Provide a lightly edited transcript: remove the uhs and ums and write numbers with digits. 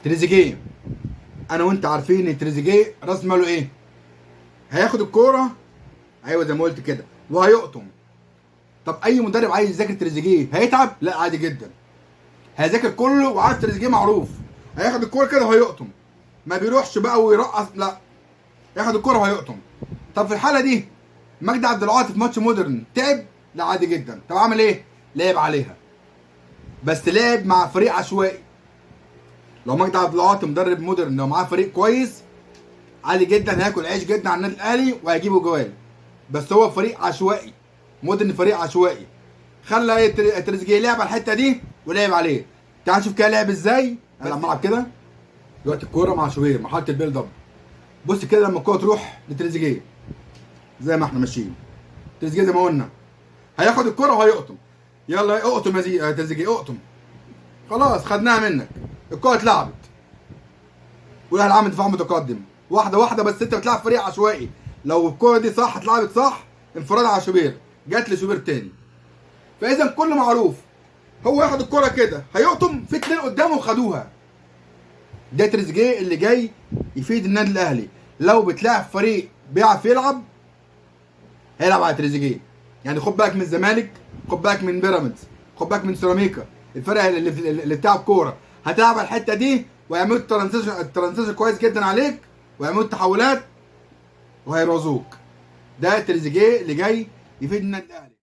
تريزيجيه، انا وانت عارفين ان تريزيجيه راس ماله ايه؟ هياخد الكورة، ايوه زي ما قلت كده، وهيقطم. طب اي مدرب عايز يذاكر تريزيجيه هيتعب؟ لا عادي جدا، هيذاكر كله وعارف تريزيجيه معروف، هياخد الكورة كده وهيقطم، ما بيروحش بقى ويرقص، لا ياخد الكورة وهيقطم. طب في الحالة دي مجدي عبد العاطي في ماتش مودرن تعب؟ لا عادي جدا. طب عمل ايه؟ لعب عليها، بس لعب مع فريق عشوائي. لو مجدي عبد العاطي مدرب مودرن لو معاه فريق كويس عادي جدا هياكل عيش جدا على النادي الاهلي وهيجيبوا جوال، بس هو فريق عشوائي، مودرن فريق عشوائي. خلى ايه تريزيجيه لعب على الحتة دي ولعب عليه. تعال نشوف كده لعب ازاي. انا لما العب كده دلوقتي الكورة مع شوبير، مرحلة ال build up. بص كده لما الكورة تروح لتريزيجيه زي ما احنا ماشيين، تريزيجيه زي ما قلنا هياخد الكورة وهيقطم. يلا اقطم يا تريزيجيه اقطم، خلاص خدناها منك، الكورة اتلعبت والاهلي عامل دفاع متقدم واحدة واحدة. بس انت بتلعب فريق عشوائي، لو الكورة دي صح اتلعبت صح انفراد على شوبير، جت لشوبير تاني. فاذا كل معروف هو ياخد الكورة كده هيقطم، في اتنين قدامه وخدوها. ده تريزيجيه اللي جاي يفيد النادي الاهلي. لو بتلعب فريق بيعرف يلعب هيلعب على تريزيجيه. خد بالك من الزمالك، خد بالك من بيراميدز، خد بالك من سيراميكا، الفرق اللي بتلعب كورة هتلعب على الحتة دي ويعملوا الترانزيشن كويس جدا عليك، ويعملوا التحولات وهيرازوك. ده تريزيجيه اللي جاي يفيد النادي الاهلي.